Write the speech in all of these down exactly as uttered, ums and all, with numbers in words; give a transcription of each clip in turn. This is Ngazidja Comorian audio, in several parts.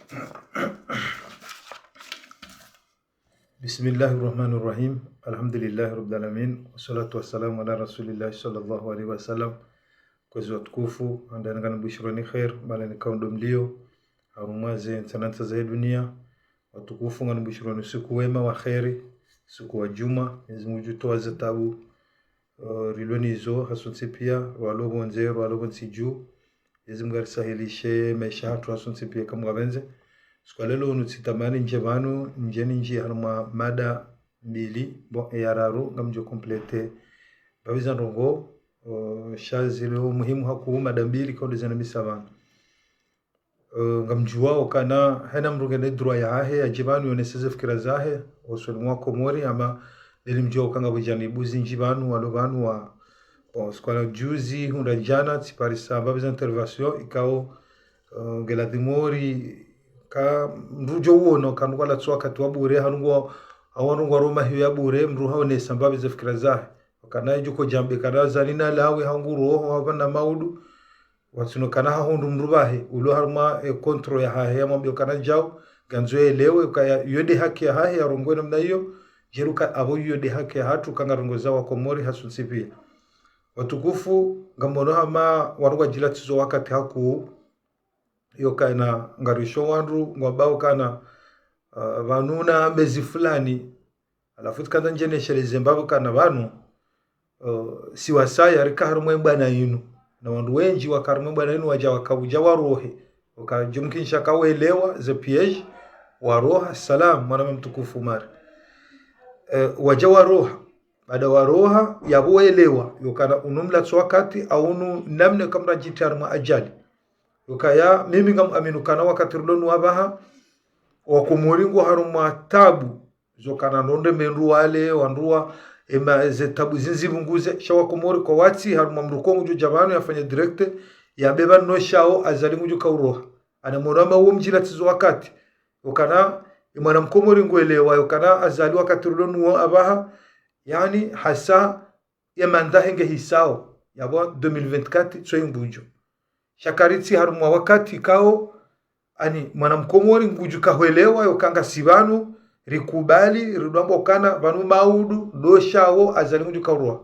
بسم الله الرحمن الرحيم. الحمد لله رب العالمين. والصلاة والسلام على رسول الله صلى الله عليه وسلم. Kwezi watukufu, handani ngambushironi kheri, mahala nikao ndo mlio, harumwa ze ntsanantsa za dunia. Watukufu, ngambushironi usiku wema wa kheri, usiku wa djumwa, Mwenyezi Mungu ngudjo towa ze tabu, eh, rilo nazo, hasontsi pia, rwalo pvondze, rwalo pvontsi dju. Mwenyezi Mungu arisahilishe maesha hatru hasontsi pia kamwapvendze. Usiku wa leo unu tsitamani ndje pvanu, ndje nindji harumwa mada mbili, bon, e ya raru, ngamdjo compléter mbapvi za ndrongoo, eh, sha zilio muhimu hakuu mada mbili, kaundezana misa pvanu. Eh, ngamdjuwao ukana, haina mndru ngena droit yahahe, yadje pvanu yonese ze fikira zahe, hosoni mwa Komori, ama neli mdjuwao uka ngapvo janibu zindji pvanu, walo pvanu wa, bon, usiku wa juzi, hundra djana, tsiparisa mbapvi za intervention, ikao, eh, ngeladhimu uri, ka mndru djo uono, ka ndrongoo latso wakati wa bure, ha ndrongoo, hau ndrongoo ruma hiyo ya bure, mndru haonesa mbapvi ze fikira zahe. Ukana idjo ko djambe, kana zani na lawe, ha nguroho, hapvana maudu, watsino kana hahundru mndru pvahe, ulo harumwa, eh, contrôle yahahe, yamwambia ukana djau, ngandzo yelewe, ukaya, iyo nde haki yahahe, yarongowe namna iyo, djeli uka apvo iyo nde haki yahatru, uka ngarongoza wa Komori, hasontsi pia. Watukufu, ngamono hama, wandru ngwadjilatizo wakati hakuu, iyo kana ngarisho wandru, ngwambao ukana, ah, pvanu na mezi fulani, halafu tsikandza ndje nesheleze mbapvi ukana pvanu, eh, si wasaya rika harumwa e bwana inu. Na wandru wendji waka harumwa e bwana inu wadja wakaudja warohe. Uka djumkinisha ka welewa, ze piège, waroha, salam, mwananya mtukufu Omar. Eh, wadja waroha. Baada waroha, yapvo welewa, yo ukana unu mlatso wakati, hau unu namna kamradjitria harumwa ajali. Yo ukaya, mimi ngamwamini ukana wakati rilo nu apvaha, wa Komori ngo harumwa tabu, zo ukana ndronde mendru wale, wandru wa, ema, ze tabu zindji pvunguze, sha wa Komori kwatsi, harumwa mndru ko ngudjo dja pvanu yafanye direct, yambe pvanu no shao, Azali ngudjo kauroha. Ana mwana ma uwo mdjilatizo wakati. Ukana, e mwana mkomori ngwelewa, ukana Azali wakati rilo nuwo apvaha, yaani, hasa, ye mandat yahe nge hisao, yapvo deux mille vingt-quatre, tso ingudjo. Sha karitsi harumwa wakati kao, ani mwana mkomori ngudjo kahwelewa, yo uka ngasi pvanu, rikubali, ridjwamba ukana, pvanu maudu, ndo shao, Azali ngudjo kauroha.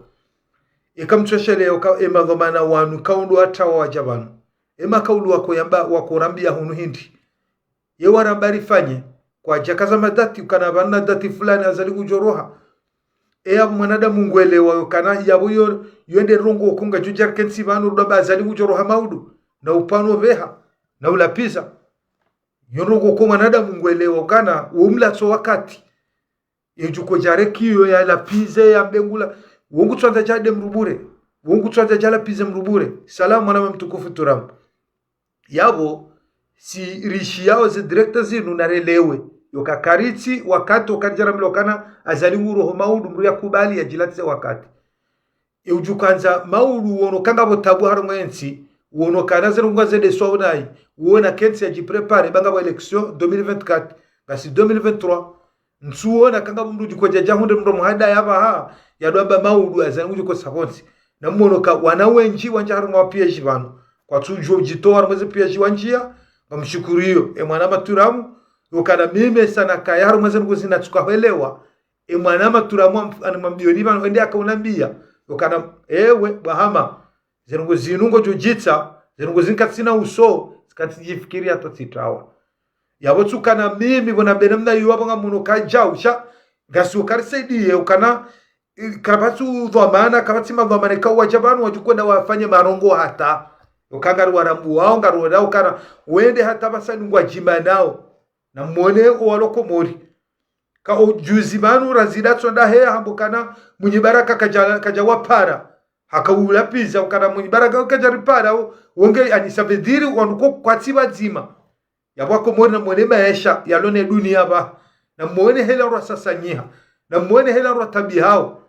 Eka mtsoshelewa uka, e madhwamana wanu, kao ndo watrawa wadja pvanu. E makaulu wako yamba, wako rambia hunu hindri. Ye waramba rifanye, kwadjakaza madati, ukana pvanu na dati fulani Azali ngudjo roha. E yapvo mwanadamu ngwelewa yo ukana yapvo yo, yo nde ndrongoo ko ngadjo dja rikentsi pvanu rudjwamba Azali ngudjo roha maudu, na upvano pveha, na ulapviza. Yo ndrongoo ko mwanadamu ngwelewa ukana, wo mlatso wakati. Ye djuko dja reki yo yalapvize, yambe ngula, wo ngutswandza dja nde mndru bure, wo ngutswandza dja lapvize mndru bure. Salam, mwananya mtukufu Turamu. Yapvo, si rishiyao ze direct zinu narelewe. Yo uka karitsi, wakati uka ridja rambilwa ukana, Azali nguroho maudu, mndru yakubali, yadjilatize wakati. E udjo ukandza maudu wono uka ngapvo tabu harumwa entsi, wono ukana ze ndrongoo zendeswa unayi, wona kentsi yadjiprépare, ba ngapvo élection deux mille vingt-quatre, ngasi deux mille vingt-trois, ntsuwona uka ngapvo mndru djuko dja dja hundre mndru muhada yapvaha, yadjwamba maudu Azali ngudjo kosa pvontsi. Na mwono uka wana wendji wandjia harumwa piège pvanu. Kwatsudjuwa udjitowa harumwa ze piège wandjia, ngamshukuriyo. E mwananya Turamu, yo ukana mimi sana kaya harumwa ze ndrongoo zinu tsukahwelewa. E mwananya Turamu am-, ani mwambioni pvanu, ende akaunambia. Yo ukana, ewe, bwahama. Ze ndrongoo zinu ngodjo djitsa, ze ndrongoo zinu katsina uso, zikatsi djifikiri hata tsitrawa. Yapvo tsi ukana mimi, pvo nambe namna iyo apvo ngamono kadjau, sha, ngasi ukarisaidiye, ukana, i, kapvatsi udhwamana, kapvatsi madhwamana, ikao wadja pvanu, wadjo kwenda wafanye marongoo hata. Yo uka ngari warambuwao, ngari wonao ukana, wende hata pvasa ngwadjimanao. Na mwone owalo Komori. Ka o juzi pvanu razida tsonda heya hamba ukana Mwinyi Baraka kadja, kadja wapara. Haka ulapviza ukana Mwinyi Baraka kadja ripara, o, wonge ani ça veut dire wandru ko kwatsi pvadzima. Yapvo wa Komori na mwone maesha, yalo ne dunia pvaha. Na mwone hela rwasasanyiha. Na mwone hela rwatabihao.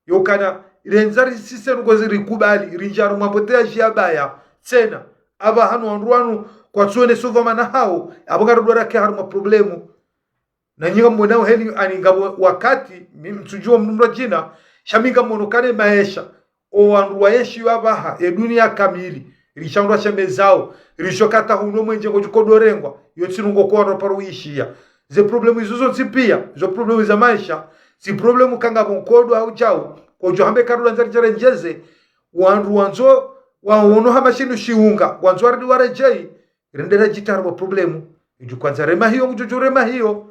Yo ukana, irendza risise ndrongoo zi rikubali, rindjia harumwa embouteillage ya baya, tsena, apvaha no wandru wanu, kwatsuwone sova mana hawo, apvo ngaridjo rake harumwa problème. Na nyi ngamwonao heli ani ngapvo wakati, mi mtsudjuwa mndru mndru djina, sha mi ngamwono ukana maesha, o wandru waenshio apvaha, e dunia kamili, rishandrwa shemezao, risho kata huno mwenje ngodjo kodorengwa, yo tsi nungo kwa roparo ishiya. Ze problemu izo zontsi piya, zo problemu za maesha, tsi problemu kanga pvo nkodo hau djau, kodjo hambe karula ndzari djere ndjeze, wandru wandzo, waono hama shinu shiunga, wandzo waridi waredjeyi, rendera djitari wa problemu. Idjo kwandza rema hiyo, ngudjo djo rema hiyo.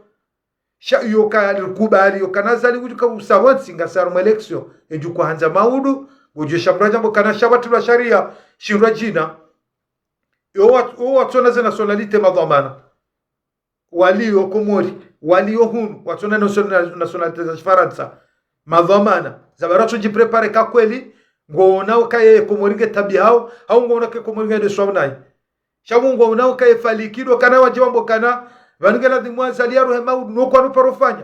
Sha iyo ka kubali, iyo kana Azali ngudjo ka usawa ntsi ngasi harumwa élection. Idjo kwa handza maudu, ngudjo shamra djambo kana shabatilwa sharia, shindrwa djina. Iyo wa-, iyo watsona ze nationalité madhwamana. Waliyo Komori, waliyo hunu, watsona national-, nationalité za Shifarantsa. Madhwamana, za bara tso djiprépare ka kweli, ngoona uka ye Komori nge tabi hao, hau ngoona ke Komori nge deswa unayi. Sha pvo ngoona uka ye Faliki do kana wadje wambo kana, pvanu nge ladhimu Azali yaruhe maudu, no kwanu paro fanya.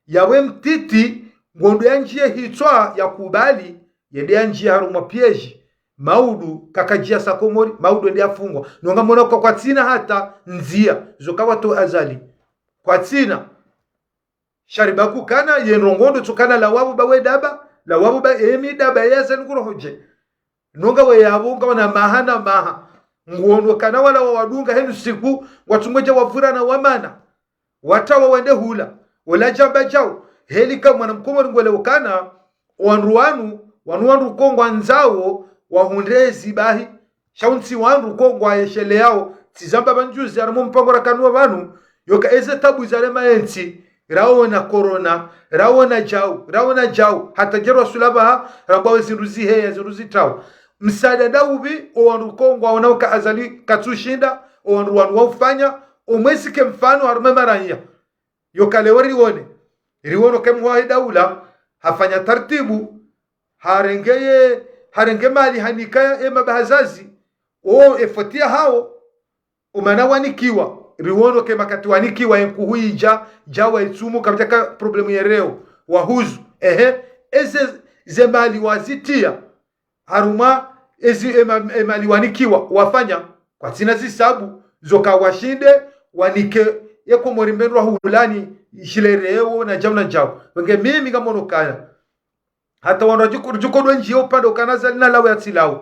Yawe mtiti, ngondo yandjiye hitswa ya kubali, yende yandjiye harumwa piège. Maudu, kakadjiya sa Komori, maudu ende yafungwa. Nonga mona kwa kwatsina hata ndziya, zo kawatowa Azali. Kwatsina. Shariba kukana, ye ndrongo ndo tsokana la wapvo ba we daba, la wapvo ba emi daba ye Azali ngurohodje. Nonga we yapvo, nga wana maha na maha. Nguono kana wala wawadunga henu siku, watsungwedja wavurana wamana. Watawa wende hula. Ola djamba djau. Heli ka mwana mkomori ngwele ukana, wandru wanu, wanu wandru kongwa ndzao, wahundre zibahi. Sha untsi wandru kongwa yeshele yao. Tsi zamba pvandjuzi, harumwa mpango rakanwa pvanu. Yoka eze tabu zarema yentsi. Raona corona, raona djau, raona djau. Hata djerwa sula pvaha, rambwa we zindru ziheya, zindru zitrawa. Msaada nda upvi, o wandru kongwa, ona uka Azali katsushinda, o wandru wanu waufanya, o mwezi ke mfano, harumwa maranya. Yoka leo rione. Rione ke mhuu wahe daula, hafanya tartibu, harenge ye, harenge mali hanika ye mabahazazi, o efoti ya hao, umana wanikiwa, rione ke makati wanikiwa ye nkuhu idja, djawa itsumu, kapvatsi ka problemu yereo, wahuzu. Ehe, eze, ze mali wazitiya, harumwa ezi ema-, emali wanikiwa, wafanya, kwatsina zisabu, zoka washinde, wanike, ye Komori mbendrwa hulani, ishilerewo, na djau na djau. Wenge mimi ngamono kana. Hata wandru wadjuko-, djuko dwe ndjiye upande ukana Azali na lawe yatsi lawe.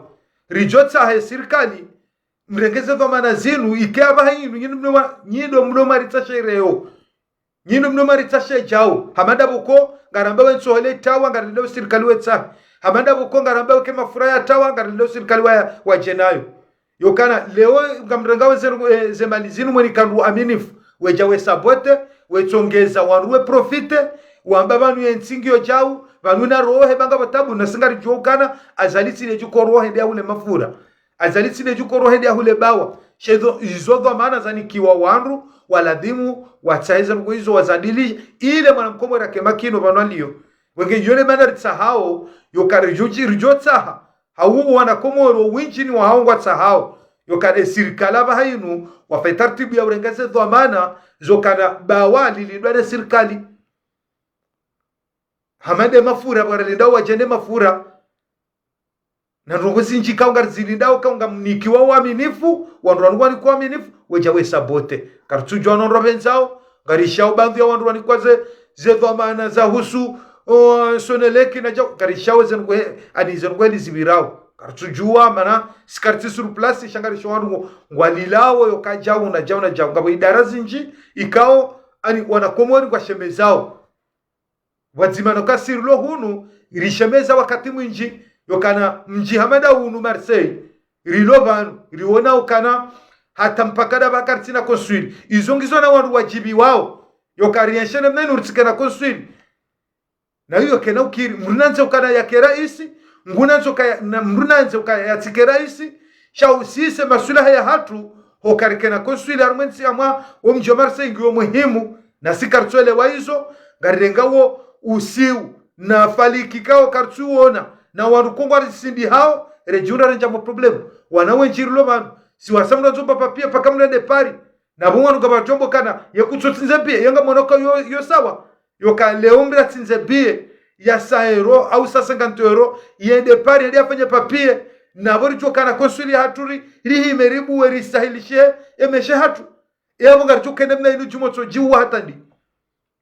Ridjo tsaha ye sirikali, mrenge ze dhwamana zinu, ike apvaha inu, nyi ndo mno ma-, nyi ndo mno maritsa shereo. Nyi ndo mno maritsa shejao. Hamada pvoko, ngaramba we ntsohole tawa, ngarilinde we sirikali we tsaha. Hamada pvoko, ngaramba we ke mafura ya tawa, ngarilinde we sirikali wa, wadje nayo. Yokana, leo ngamrenga we ze, eh, ze mali zinu mweni kandru aminifu. Wedja we sabote, wetsongeza wandru we profite, wamba pvanu ye ntsi ngiyo djau, pvanu na rohe banga pvatabu, na si ngaridjuwa ukana, Azali tsi le djuko rohe nde ahule mafura. Azali tsi le djuko rohe nde ahule bawa. She zo, izo dhwamana zanikiwa wandru, waladhimu, watsahe ze ndrongo izo wazadili, ile mwana mkomori yake makini pvanu aliyo. Wenge yole mana ritsahao, yoka ridjo dji-, ridjo tsaha. Hau wana Komori windji ni wahao ngwatsahao. Yoka ne sirikali apvaha inu, wafanye tartibu ya urenge ze dhwamana, zokana bawa lilindwa ne sirikali. Hamade mafura, pvwa rilindao wadje ne mafura. Na ndrongo zindji kaunga rizilindao kaunga mnikiwa uaminifu, wandru wanu wanikwa uaminifu, wedja we sabote. Karitsudjuwa no ndro pvendzao, ngarishao bandhu ya wandru wanikwa ze, ze dhwamana za husu, o, Sonelec na djau, ngarishao ze ndrongo he, ani ze ndrongo heli zipvirao. Karitsudjuwa, mana, si karitsi sur place, sha ngarishao wandru ngo, ngwalilao, yoka djau na djau na djau. Ngapvo idara zindji, ikao, ani wana Komori ngwashemezao. Pvwadzima no ka si rilo hunu, rishemeza wakati mwindji, yokana mdji hamada unu Marseille, rilo pvanu, riona ukana hata mpaka daba karitsina consul. Izo ngizo na wandru wadjibiwao, yoka rienshene mnenu ritsike na consul. Na iyo kena ukiri, mdru nandze ukana yake raisi, ngunandze ukaya, na mdru nandze ukaya yatsike raisi, sha usise maswilaha ya hatru, ho karikena consul harumwa entsi ya mwa, wo mdji wa Marseille ngiwo muhimu, na si karitsuelewa izo, ngarirenga wo usiu, na faliki kao karitsuona, na wandru kongwa risindi hao, redjunda rendja mo problemu. Wana wendji rilo pvanu, si wasa mdru andzo mba papier, paka mdru ende Paris, na pvo wanu ngapvadjombo kana, ye kutsotsi ndze billet, ye ngamono ka yo, yo sawa. Yoka leo mdru atsindze billet ya cent euros au cent cinquante euros, yende Paris, yende yafanye papier, na pvo ridjo kana consul ya hatru ri, rihime ribuwe risahilishe, emeshe hatru. Yapvo ngaridjo kene mna inu djumotso djiwa hata ndi.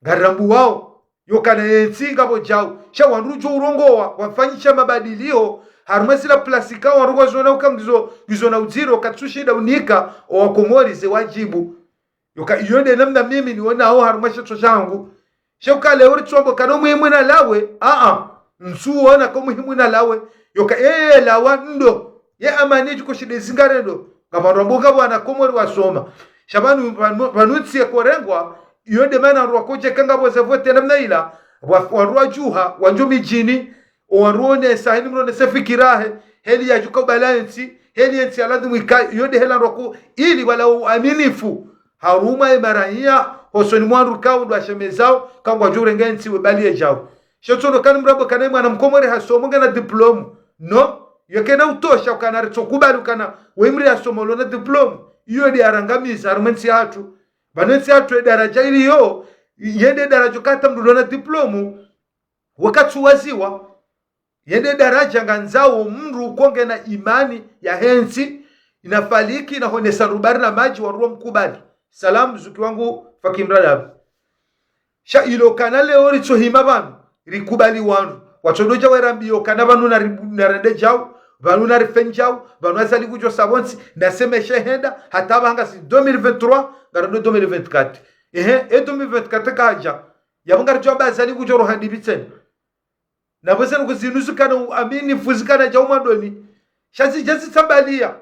Ngarirambuwao, yokana yentsi ngapvo djau. Sha wandru djo urongowa, wafanyisha mabadilio, Harumwa zila plasika wandru ngwazona uka ngizo, ngizo na udziro, katsushinda unika owakomori ze wadjibu. Yoka iyo nde namna mimi niwonao harumwa she shitswa shangu. She uka leo ritsuwambo kana umuhimu nalawe, aa, ntsuwona ka umuhimu nalawe. Yoka eye lawa ndo, ye amani djiko shinde zingare ndo. Ngapvandru wambo ngapvo wana Komori wasoma. Sha pvanu, pvanu, pvanu ntsi yakorengwa, iyo nde mana wandru wakodje ka ngapvo ze vote namna ila, wa, wandru wadjuha, wandjo midjini, owandru wonesa, heni mndru wonese fikira yahe, heli yadjuka ubala entsi, heli entsi ya lazimu ika, iyo nde hela ndroko, ili wala uaminifu. Harumwa ye maraiya, hosoni mwa wandru kaundru washemezao, ka ngwadjo urenga entsi we bali yedjao. She tsono kani mrabo kana mwana mkomori hasoma ngena diplôme. No, yo kena utosha ukana ritsokubali ukana we mri hasoma ulona diplôme. Iyo nde yarangamiza harumwa entsi yahatru. Pvanu entsi yahatru ye daraja iliyo, yende daraja uka hata mndru ulona diplôme, wakatsuwaziwa. Yende daraja ngandzao mndru uko ngena imani yahe ntsi, ina faliki, ina honesa rubari na madji wandru wamkubali. Salamu, zuki wangu, fakimradabi. Sha ilo kana leo ritsohima pvanu, rikubali wandru. Watsondodja werambiyo kana pvanu nari-, narende djau, pvanu narife ndjau, pvanu Azali kudjo sa pvontsi, nasemeshe henda, hata pvahanga si deux mille vingt-trois, ngarendo deux mille vingt-quatre. Ehe, e deux mille vingt-quatre kadja. Yapvo ngaridjo amba Azali kudjo roha ndipvi tsena. Na pvo zinu kuzinu zikana uaminifu zikana djau mwandoni. Sha zidja zitsambaliya.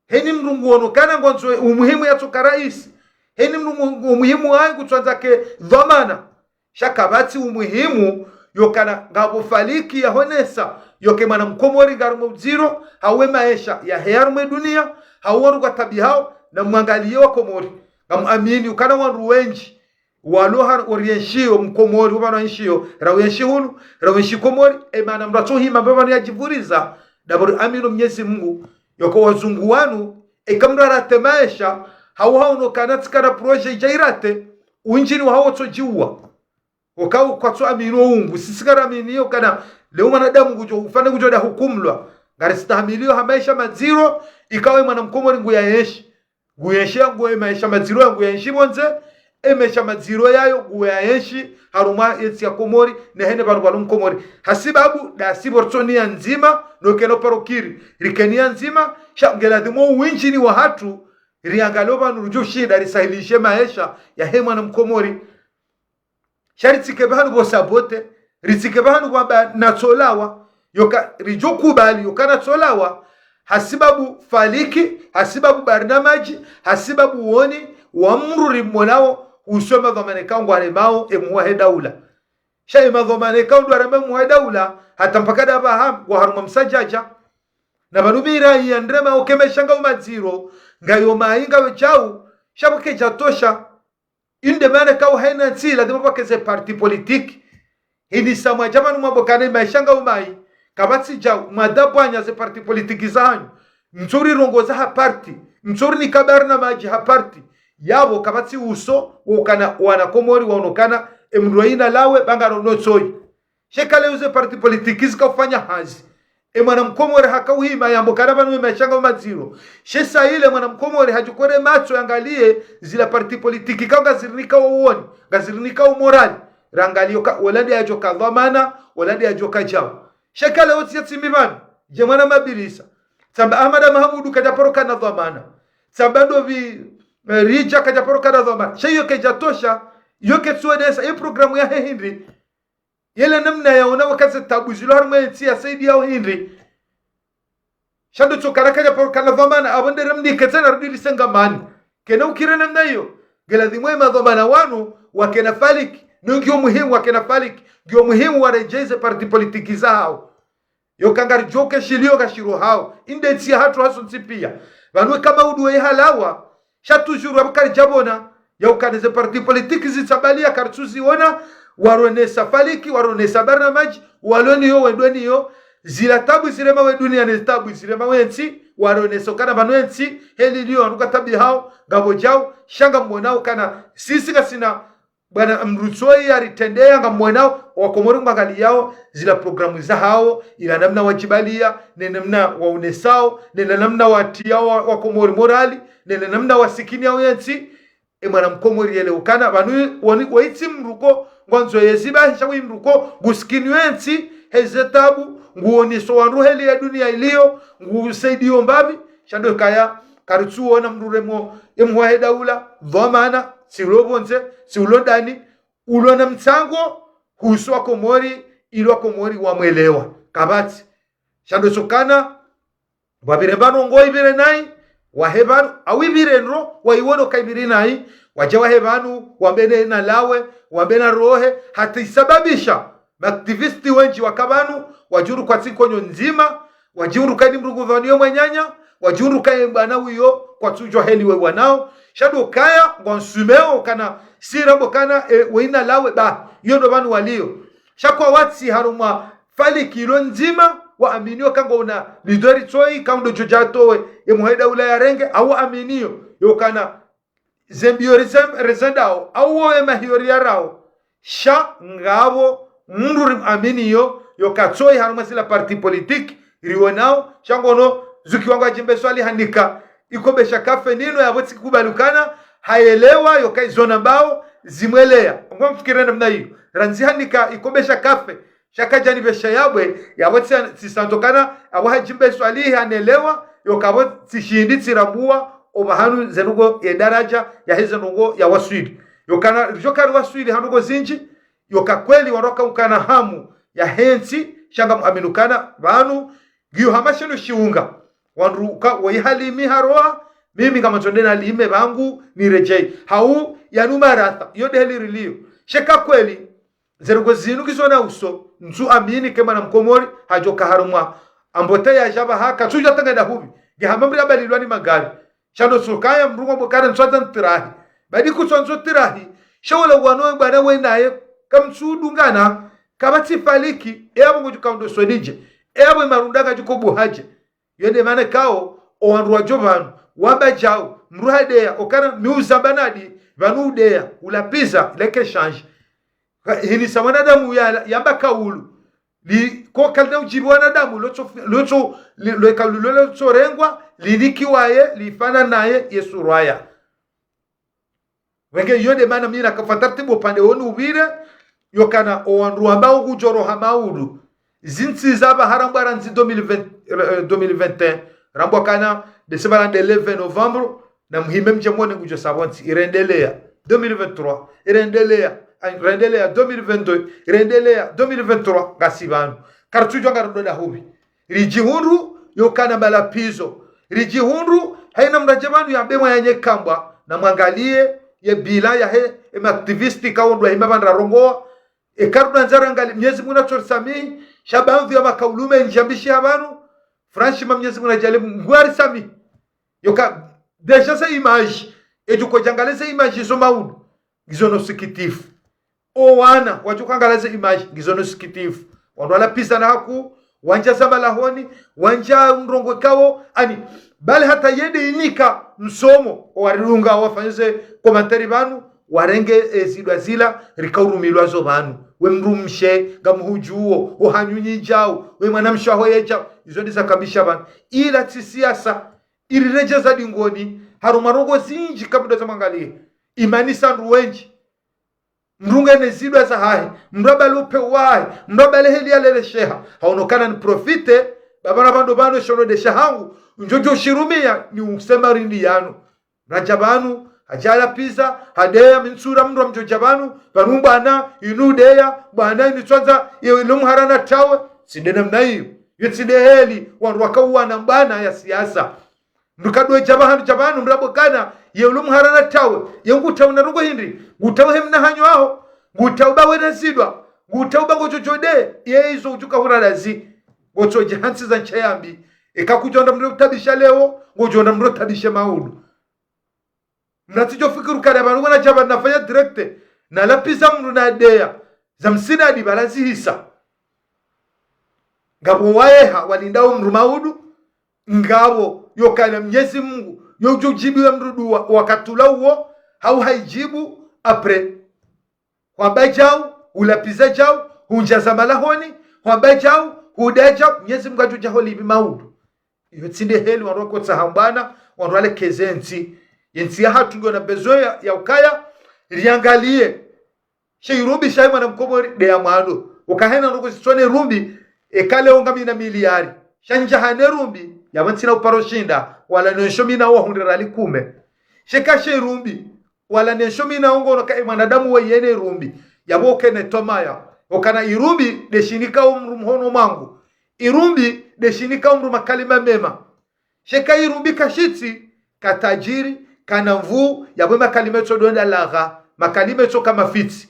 Heni mndru nguono kana ngwandzo umuhimu yatsoka raisi. Heni mndru ngu-, umuhimu wahe ngutswandza ke dhwamana. Sha kapvatsi umuhimu yokana ngapvo faliki yahonesa yoke mwana mkomori ngarumwa udziro, hau we maesha yahe harumwa ye duniya, hau wandru kwatabihao, na mwangaliye wakomori. Ngamuamini ukana wandru wendji walo ha orienshiyo mkomori, upvanu waenshiyo, rawenshi hunu, rawenshi Komori, emana mndru atsohima pvapvanu yadjivuriza, ndapvo riamino Mnyezi Mungu, yoko wazungu wanu, eka mndru arate maesha, hau haono kana tsikana projet idja irate, undjini wahawo tsodjiuwa. Okao kwatsoamino ungu, sisi ngaraminiyo kana, leo mwanadamu kudjo, ufane kudjo nda hukumlwa, ngaristahamiliyo ha maesha madziro, ikawe mwana mkomori nguyaenshi. Nguyenshi ya ngu e maesha madziro ya nguyenshi pvondze, e maesha madziro yayo nguyaenshi harumwa yentsi ya Komori, ne hene pvanu pvalo mkomori. Hasibabu, ndasi pvo ritsoniya ndzima, no keno paro kiri, rikeniya ndzima, sha ngeladhimu owindjini wahatru, riangaliyo pvanu rudjo shinda, risahilishe maesha yahe mwana mkomori. Sha ritsike pvahanu pvo sabote, ritsike pvahanu pvwamba natsolawa, yoka ridjo kubali, yoka natsolawa, hasibabu faliki, hasibabu barnamaji, hasibabu woni, wa mndru rimonao, uswe madhwamana ikao ngwaremao, emuhu wahe daula. Sha emadhwamana ikao ndo warema emuhu wahe daula, hata mpaka ndapvaha, ngwa harumwa msadjadja. Na pvanu mira iya ndrema oke maesha ngao madziro, ngayo mayi ngayo djau, sha pvo kedjatosha, inde mana kawu haina ntsi, lazima pvwake ze parti politique. Hini sa mwadja pvanu mwambo kana maesha ngao mayi, kapvatsi djau, mwadapvwanya ze parti politique zahanyu. Mtsuri rongoza ha parti, mtsuri nika barnamaji ha parti. Yapvo kapvatsi uso, wokana wana Komori waonokana, emndru waina lawe, bangaro notsoyi. She kale uze parti politique zika ufanya hazi. E mwana mkomori haka uhima yambo kana pvanu e maesha ngao madziro. She sa ile mwana mkomori hadjukore matso yangaliye zila parti politique kao ngazirinika uwoni, ngazirinika umorali. Rangaliyo ka, wola nde yadjoka dhwamana, wola nde yadjoka djau. She kale otsi ya tsimbi pvanu, dje mwana mabilisa. Tsamba Ahmada Mahamudu kadjaparo kana dhwamana. Tsamba ndopvi, eh, Ridja kadjaparo kana dhwamana. She iyo kedjatosha, iyo ketsuonesa, e programu yahe hindri. Yele namna yaona wakaze tabu zilo harumwa entsi yasaidiyao hindri. Sha ndo tsokana kadjaparo kana dhwamana, apvo ndere mnike tsena rudi risengamani. Kena ukire namna iyo. Ngeladhimu e madhwamana wanu, wakena faliki, no ngiyo muhimu wakena faliki, ngiyo muhimu waredjeze parti politique zahao. Yoka ngaridjoke shiliyo kashiro hao. Inde ntsi yahatru hasontsi piya. Pvanu eka maudu we halawa, sha toujours apvo karidjapvona, yaukana ze parti politique zitsambaliya karitsuziona, waronesa faliki, waronesa barnamaji, waloniyo, wendoniyo, zila tabu zirema we duniya ne tabu zirema we ntsi, waronesa ukana pvanu entsi, heli liyo wanu katabihao, ngapvo djau, sha ngamonao ukana, sisi ngasina, bwana mndru tsoyi yaritrendeya ngamonao, wakomori ngwangaliyao, zila programu zahao, ila namna wadjibaliya, ne namna waonesao, ne namna watiyao wa, wakomori morali, ne namna wasikiniyao yentsi, e mwana mkomori yele ukana, pvanu woni, woyi tsi mndru ko, ngwandzo yezi bahisha woyi mndru ko, ngusikiniyo yentsi, heze tabu, nguoneso wandru heli ya dunia iliyo, ngusaidiyo mbapvi, sha ndo kaya, karitsuona mndru remo, emhuu wahe daula, dhwamana, tsi ulo pvondze, tsi ulo ndani, ulo na mtsango, husu wa Komori, ili wa Komori wamwelewa. Kapvatsi. Sha ndo tsokana, wapvire pvanu ngo ipvire nayi, wahe pvanu, au ipvire ndro, waiwono ka ipviri nayi, wadje wahe pvanu, wambe ne na lawe, wambe na rohe, hata isababisha, ma activistes wendji waka pvanu, wadjihundru kwatsi nkonyo ndzima, wadjihundru kani mrungu pvanu yo mwananya, wadjihundru kaye bwana wiyo, kwatsudjwa heli we wanao, sha ndo kaya, ngwansumeo kana, sira mbo kana, e, we ina lawe ba, iyo ndo pvanu waliyo. Sha kwatsi harumwa faliki ilo ndzima, waaminio ka ngwaona leader tsoi, ka ndo djo dja towe, emhuu wahe daula yarenge, au waaminio, yokana, ze mbio rizem-, rizendao, au wo emahiyo riyarao, sha ngapvo mndru riaminio, yoka tsoi harumwa zila parti politique, riwonao, sha ngono, zuki wangu Hadjimbe Swalihi hanika, ikombe sha kafe nino yapvo tsi kubali ukana, hayelewa, yoka izo nambao, zimweleya. Ngwamfikire namna iyo. Randzi hanika ikombe sha kafe, sha kadjanipvesha yabwe, yapvo tsi, tsi santo kana, apvo Hadjimbe Swalihi hanelewa, yoka pvo tsi shindi tsi rambua, opvahanu ze ndrongoo ye daraja, yahe ze ndrongoo yawaswili. Yokana, ridjo kari waswili ha ndrongoo zindji, yoka kweli wandru waka ukana hamu, yahe ntsi, sha ngamuaminu kana, pvanu, ngiyo hama shinu shiunga. Wandru uka, woyi halimi haroha, mimi ngamandzo nde nalime pvangu, niredjei. Hau, yanu maratha, iyo nde heli riliyo. Sha eka kweli, ze ndrongoo zinu ngizo na uso, ntsu amini ke mwana mkomori, hadjoka harumwa. Amboteyadja pvaha, katsudja tanga ndahupvi. Nge hama mbili abalilwa ni magari. Sha ndo tsokaya mndru ngwambo kana ntswandza ntirahi. Badi kutswandzo tirahi. Sha wola wano bwana we naye, kamtsudungana, kapvatsi faliki, e apvo ngudjo ka undo swelidje. E apvo marunda ngadjo ko buhadje. Yo nde mana kao, owandru wadjo pvanu, wamba djau, mndru hadeya, okana miuza banadi, pvanu udeya, ulapviza, leke change. Ka-, hinisa mwanadamu ya, yamba kaulu. Li, ko kalina udjibu wanadamu, lotso, lotso, li, lo kaulu lo, lotso rengwa, linikiwaye, lifana naye, yesurwaya. Wenge yo nde mana mi nakafa taratibu upande wonu upvire, yokana owandru wambao ngudjo roha maudu. Zintsi zapva harambwa randzi deux mille vingt, eh, deux mille vingt et un, rambwa kana, desema la nde le vingt novembre, na muhime mdje mwone ngudjo sa pvontsi, irendeleya, deux mille vingt-trois, irendeleya, irendeleya, deux mille vingt-deux, irendeleya, deux mille vingt-trois, ngasi pvanu. Karitsudjwa ngarudo ndahupvi. Ridjihundru, yokana malapvizo. Ridjihundru, haina mndru adje pvanu yambe mwa yanye kambwa, na mwangaliye, ye bilan yahe, ema activistes kaondwa hima pvandra rongoa. Eka rudandza rangali, Mnyezi Mungu natsorisamihi, sha baadhwi ya makaulu mendji yambishiha pvanu, franchement Mnyezi Mungu nadjali, Mungu arisamihi. Yoka, déjà ze images, edjo ko djangale ze images zo maudu, ngizo no sikitifu. Owana, wadjo kangala ze images, ngizo no sikitifu. Wandru walapvizana haku, wandja za malahoni, wandja ndrongoo kao, ani, bali hata yende inika msomo, owaridunga wafanye ze commentaires pvanu, warenge, e, zidwa zila, rika urumilwa zo pvanu. We mdrumshe, ngamhudjuo, ohanyu nyi djau, we mwanamshe waho ye djau, izo ndiza kambisha pvanu. Ila tsi siasa, iriredjeza dingoni, harumwa ndrongoo zindji kamdo za mwangaliye. Imanisa ndru wendji. Mdru ngena zidwa zahahe, mdru abale upve wahe, mdru abale heli yalelesheha. Haonokana ni profite, baba na pvandru pvanu shono ndesha hangu, ndjodjo shirumia ni usema rindi yanu. Radja pvanu, hadja lapviza, hadeya mintsura mdru amdjodja pvanu, pvanu bwana, inu deya, bwana inu tswandza, iyo ilo mhara na tawe, tsi nde namna iyo. Yo tsi nde heli, wandru wakauwana mbwana ya siasa. Mdru kadwe dja pvahanu dja pvanu, mdru abo kana, ye ulo mhara na tawe, ye ngu tawe na ndrongoo hindri, ngu tawe he mna hanyo aho, ngu tawe ba wena zidwa, ngu tawe ba ngodjo djode, ye izo udjuka hura lazi, ngotsodje hantsi za ntshe yambi, eka kudjonda mdru utabisha leo, ngodjonda mdru utabishe maudu. Mdru atsidjo fikiri ukana pvanu wana dja pvanu nafanya direct, nalapviza mdru nadeya, za msinadi bala zihisa. Ngapvo wayeha, walindao mdru maudu, ngapvo yokana Mnyezi Mungu, yo udjo udjibiwa mdru dua, wakati ula uwo, hau haidjibu, après. Hwamba djau, hulapviza djau, hundja za malahoni, hwamba djau, huda djau, Mnyezi Mungu adjo dja holipvi maudu. Iyo tsi nde heli wandru wakotsaha mbwana, wandru walekeze ntsi. Ye ntsi yahatru ngiyo na besoin ya, ya ukaya, riangaliye. She irumbi shahe mwana mkomori nde ya mwando. Ukahena ndrongoo zitsone rumbi, Eka leo ngamina miliari, sha ndjahane Rumbi, yapvo ntsina uparo shinda, wala nensho mina wahundre riali kume. Sheka she Rumbi, wala nensho mina wongono ka e mwanadamu weyene Rumbi, yapvo kene tomaya. Okana Irumbi, ndeshinika omdru mhono mwangu. Irumbi, ndeshinika omdru makalima mema. Sheka Irumbi kashitsi, katajiri, kana nvuu, yapvo makalima etso donda lagha, makalima etso kamafitsi.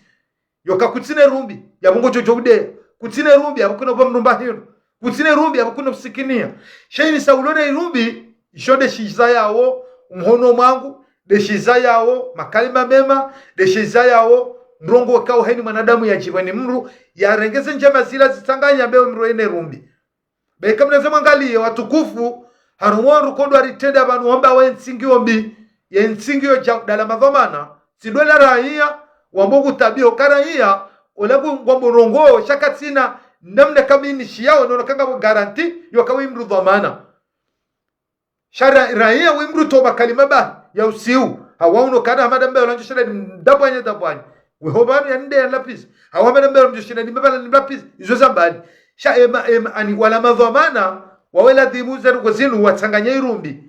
Yoka kutsina Rumbi, yapvo ngodjo djo ude. Kutsina Rumbi, yapvo kuna upva mrumba hino. Kutsina Rumbi, yapvo kuna usikinia. Sha ini sa ulona Irumbi, isho ndeshiza yawo, umhono mwangu, ndeshiza yawo, makalima mema, ndeshiza yawo, mrongo waka uheni mwanadamu yadjipveni mdru, yarenge ze ndjema zila zitsanganya mbewe mdru ene Rumbi. Beka mneze mwangaliye watukufu, harumwa rukodo aritrenda pvanu wamba we ntsi ngiyo mbi, ye ntsi ngiyo dja dala madhwamana, tsi ndo la raiya, wambo kutabiho ka raiya, ola ku ngwambo rongowo, sha katsina, namna kamini shiyawo, nono kanga bo garanti, yoka we mdru dhwamana. Sha ra-, raiya we mdru toba kalima ba, ya usiu, hawa uno kana hamada mbe ola ndjo shinda ni mdabwanya dabwanya. Weho pvanu ya nde ya lapisi. Hawa hamada mbe ola ndjo shinda ni mbala ni lapisi. Izo za mbali. Sha ema, ema, ani wala madhwamana, wawe ladhimu ze ruko zinu watsanganya Irumbi.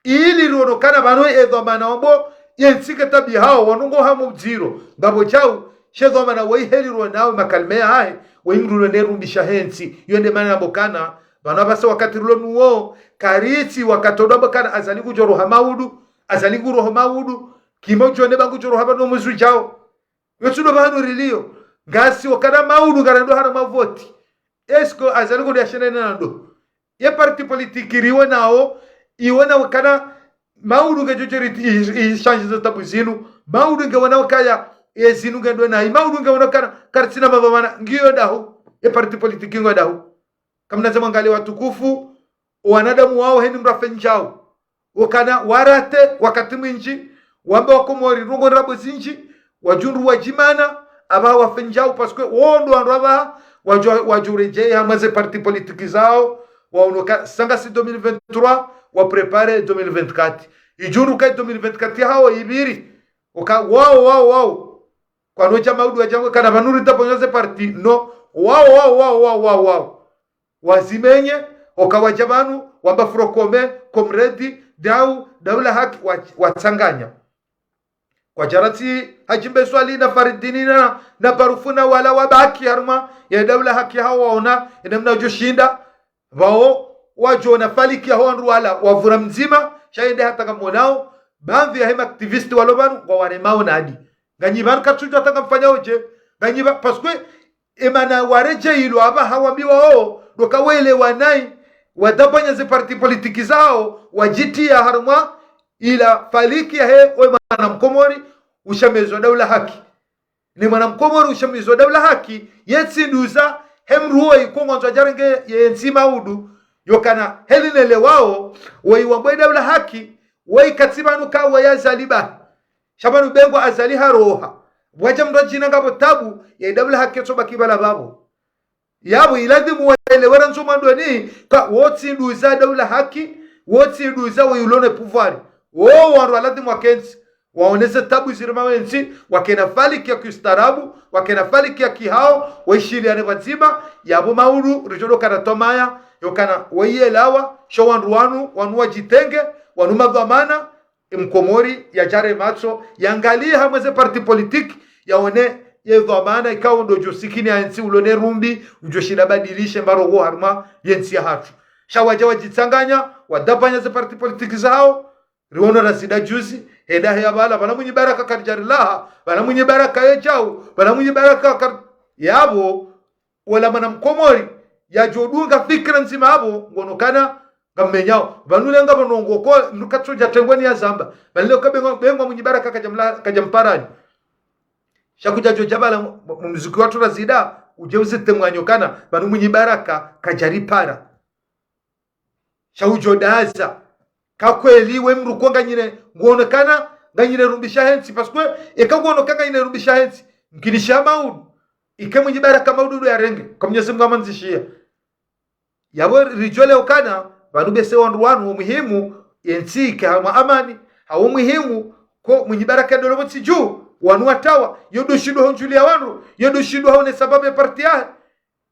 Ili riono kana pvanu e dhwamana wambo, ye ntsi ke tabiha wo, wanu ngo hamu mdziro. Ngapvo djau, she dhwamana we heli rionawe makalima yahahe, we mdru lo ne Rumbi shahe ntsi. Yo nde mana yambo kana, pvanu apvasa wakati rilo nuwo, karitsi wakati odo wambo kana Azali ngudjo roha maudu, Azali ngu roho maudu, kima udjo ne ba ngudjo roha pvanu mwezi udjao. Yo tsi ndo pvanu riliyo. Ngasi wakana maudu ngarendo hana mavoti. Est-ce que Azali ngudjo yashinda nando? Ye parti politique riwo nawo, iwo nawo kana maudu nge djodjo ri-, i, i, change zo tabu zinu. Maudu nge wona kaya, e zinu nge ndo na, i maudu nge wona kana, karitsina madhwamana, ngiyo dahu. Ye parti politique ngiyo dahu. Kamna ze mwangaliye watukufu, wanadamu wawo heni mdru afe ndjau. Okana warate wakati mwindji, wamba wakomori ndrongo ndrabo zindji, wadjundru wadjimana, apvaha wafe ndjau, parce que wo ndo wandru apvaha, wadjo, wadjo uredjeya hamwe ze parti politique zawo, waono ka, sanga si deux mille vingt-trois, wa préparer deux mille vingt-quatre. Idjundru ka deux mille vingt-quatre hawo ipviri, oka wawo, wawo, wawo. Kwano dja maudu wadja ngwe kana pvanu ridabwanya ze parti, no, wawo, wawo, wawo, wawo, wawo, wawo. Wazimenye, oka wadja pvanu, wamba Front Commun, Comrade, Dau, Daula Haki, wa, watsanganya. Kwadjaratsi Hadji Mbe Swalihi na Faridini na, na Barufu na wala wabaki harumwa, ya Daula Haki hawo waona, ene mna djo shinda, pvawo, wadjo na faliki yaho wandru wala, wavura mdzima, sha yende hata ngamwonao, bamvi yahe ma activiste walo pvanu, ngwa waremao nadi. Nganyi pvanu katsudjo hata ngamfanya odje, nganyi pva-, parce que, emana waredjeyi ilo apvaha wambiwa wo, ndo ka welewa nayi, wadabwanya ze parti politique zawo, wadjitiya harumwa, ila faliki yahe, owe mwana mkomori, ushamezwa Daula Haki. Ne mwana mkomori ushamezwa Daula Haki, ye tsi nduza, he mdru woyi ko ngwandzo adjarenge ye ntsi maudu, yokana heli nele wawo, woyi wambo e Daula Haki, woyi katsi pvanu ka woyi Azali ba. Sha pvanu be ngo Azali haroha. Pvwadja mdru adjina ngapvo tabu, ye Daula Haki etso baki pvala pvapvo. Yapvo iladhimu waelewe randzo mwandoni, ka wo tsi nduza Daula Haki, wo tsi nduza woyi ulo ne pouvoir. Wo wandru waladhimu wakentsi, waonese tabu ziri mawe ntsi, wakena faliki ya kiustaarabu, wakena faliki ya kihawo, waishiliyane pvwadzima, yapvo maudu, ridjo ndo kana tomaya, yokana wayelawa, sho wandru wanu, wanu wadjitenge, wanu madhwamana, e mkomori yadjare matso, yangaliye hamwe ze parti politique, yaone ye dhwamana ikao ndo djo sikini ya ntsi ulo ne Rumbi, udjo shinda badilishe mbarongo harumwa ye ntsi yahatru. Sha wadja wadjitsanganya, wadabwanya ze parti politique zawo, riono Razida juzi, henda heya pvala, pvala Mwinyi Baraka karidjarilaha, pvala Mwinyi Baraka yedjau, pvala Mwinyi Baraka kar-, yapvo, wala mwana mkomori, yadjo dunga fikira ndzima apvo, ngono kana, ngammenyao. Pvanu lenga pvanu ngoko, mdru katsodja tengweni ya zamba. Pvanu leo ka be ngo, be ngo Mwinyi Baraka kadjamla, kadjamparani. Sha kudja djo dja pvala mu, mu muziki watru Razida, udje uzite mwanyo kana, pvanu Mwinyi Baraka kadjaripara. Sha udjo daza. Ka kweli we mdru ko nganyine, ngono kana, nganyine Rumbi shahe ntsi, parce que, eka ngono ka nganyine Rumbi shahe ntsi, mkinisha maudu. Ike Mwinyi Baraka maudu ndo yarenge, ka Mwenyezi Mungu amandzishiya. Yapvo ridjo leo kana, pvanu bese wandru wanu wo muhimu, ye ntsi ike hamwa amani, hawo muhimu, ko Mwinyi Baraka ndolo pvo ntsi dju, wanu watawa, yo ndo shindwa ho ndjuli ya wandru, yo ndo shindwa haone sababu ya parti yahe.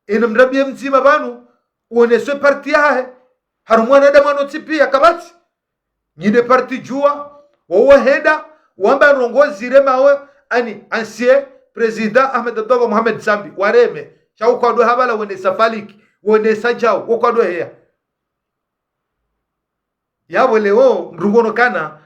Ene mrambie mdzima pvanu, uoneswe parti yahahe. Harumwa wanadamu wanu tsi pia kapvatsi. Nyi nde parti djuwa, wawo wahenda, wamba ndrongoo ziremawo, ani, ancien président Ahmed Abdallah Mohamed Sambi, wareme. Sha ukwadwe hapvala wonesa Faliki, wonesa djau, ukwadwe heya. Yapvo leo, mdru ngono kana,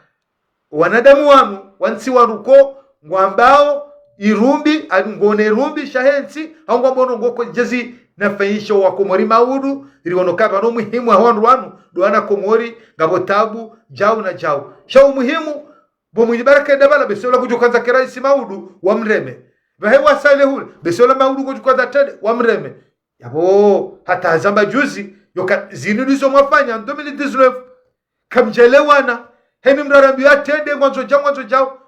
wanadamu wanu, wantsi wanu ko, ngwambao, irumbi, ani ngone irumbi, sha hentsi, hau ngwambono ngoko djezi na fanyisho wa Komori maudu, riono kaba no muhimu wa wandru wanu, ndo wana Komori, ngapvo tabu, djau na djau. Sha umuhimu, bo Mwinyi Baraka enda pvala, bese ola kudjo kandza ke raisi maudu, wamreme. Pvahe wa Saleh hule, bese ola maudu kudjo kandza tende, wamreme. Yapvo, hata hazamba juzi, yoka zinu ndizo mwafanya, en deux mille dix-neuf. Kamdjelewana, heni mdru arambiwa tende, ngwandzo djau, ngwandzo djau.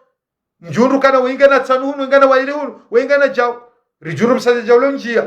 Mdjundru kana wengana tsanu hunu, wengana waili hunu, wengana djau. Ridjuru msadja djau lo ndjia.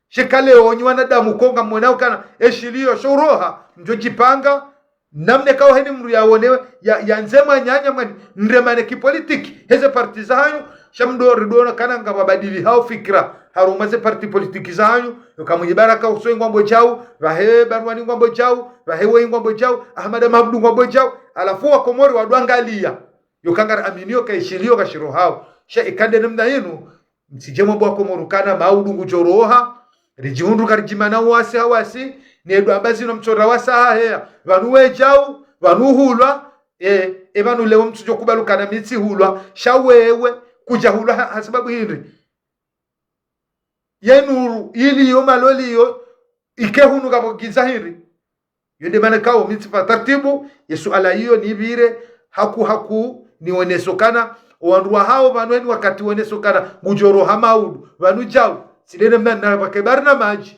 Sheka leo nyi wanadamu ko ngamwonao kana, eshilio, sho uroha, mdjo djipanga, namna kao heni mdru yaone, ya, yandze mwananya mwani, mremane kipolitiki, heze parti zahanyu, sha mdo ridona kana ngapvabadili hao fikira, harumwa ze parti politiki zahanyu, yoka Mwinyi Baraka uso ingwambo djau, pvahe Barwani ngwambo djau, pvahe we ingwambo djau, Ahmada Mahamudu ngwambo djau, halafu wa Komori wadwangalia. Yoka ngari amini yoka eshilio kashirohao. Sha ikande namna inu, mtsidje mwambo wa Komori kana maudu ngudjo roha, ridjihundru karidjimana wasi hawasi, ne dwamba zinu mtsora wasa haheya. Pvanu we djau, pvanu hulwa, e, e pvanu leo mtsudjo kubalu kana mi tsi hulwa, sha wewe, kudja hulwa ha, ha sababu hindri. Ye nuru, ili yo maloli yo, ike hunu kapvo giza hindri. Yo nde mana kao mi tsifa tartibu, ye suala iyo nipvire, haku haku, nioneso kana, owandru wahao pvanu heni wakati woneso kana, ngudjo roha maudu, pvanu djau, tsi nde namna na pvake bari na madji.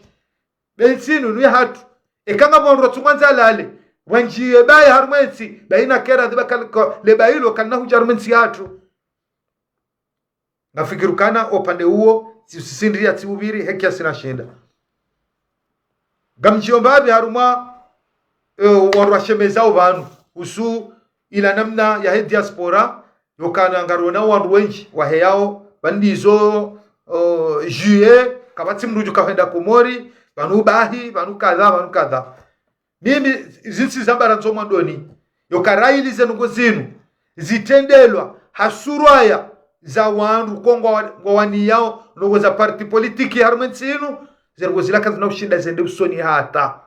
Be ntsi inu ni yahatru. Eka ngapvo wandru watsungwandza lale, wandjiye baye harumwa entsi, bayi na kera dhiba kal-, ko-, le bayi lo kalina hudja harumwa entsi yahatru. Ngafikiri kana opande uwo, tsi, tsi sindri ya tsi upviri, heki ya sina shinda. Ngamdjiomba pvi harumwa, eh, wandru washemezao pvanu, usu ila namna yahe diaspora, yokana ngarona wandru wendji, waheyao, pvandizo, oh, juillet, kapvatsi mdru djuka hwenda Komori, pvanu bahi, pvanu kadha, pvanu kadha. Mimi, zintsi zambara ndzo mwandoni, yoka raili ze ndrongoo zinu, zitrendelwa, ha surwa ya za wandru ko ngwa-, ngwawaniyao ndrongoo za parti politiki harumwa entsi inu, ze ndrongoo zila kazina ushinda zende usoni hata.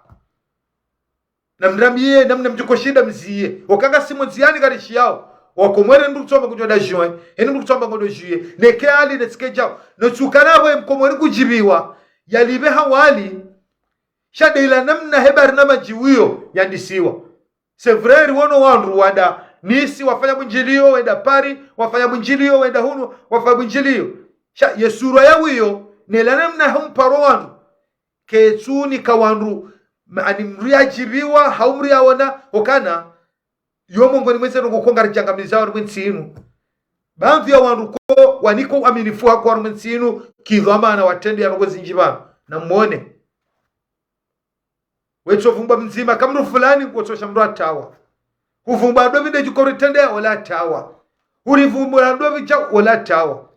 Na mrambiye, namna mdjoko shinda mziye. Oka ngasi mo ndziyani karishiyao. Wa Komori ndru tsomba kudjo da juin, heni ndru tsomba ngodo juillet. Neke hali ne tsike djau. No tsukana pvo ye Mkomori kudjibiwa, yalipve hawali, sha nde ila namna he bari na madji wiyo yandisiwa. C'est vrai, riwono wandru wanda Nice wafanya bundjiliyo, wenda Paris wafanya bundjiliyo, wenda hunu wafanya bundjiliyo. Sha ye surwa ya wiyo, ne ila namna humparo wandru. Ketsu nika wandru, ma-, ani mdru yadjibiwa, hau mdru yaona, okana, yo mongoni mwa ze ndrongoo ko ngaridjangamiza harumwa entsi inu. Baadhwi ya wandru ko, waniko uaminifu hako harumwa entsi inu, kidhwamana watrende ya ndrongoo zindji pvanu, na mwone. Wetso vumbwa mdzima, ka mdru fulani, wotso sha mdru atawa. Huvumbwa ndopvi nde djuko ritrende, ola atawa. Hurivumbwa ndopvi djau, ola atawa.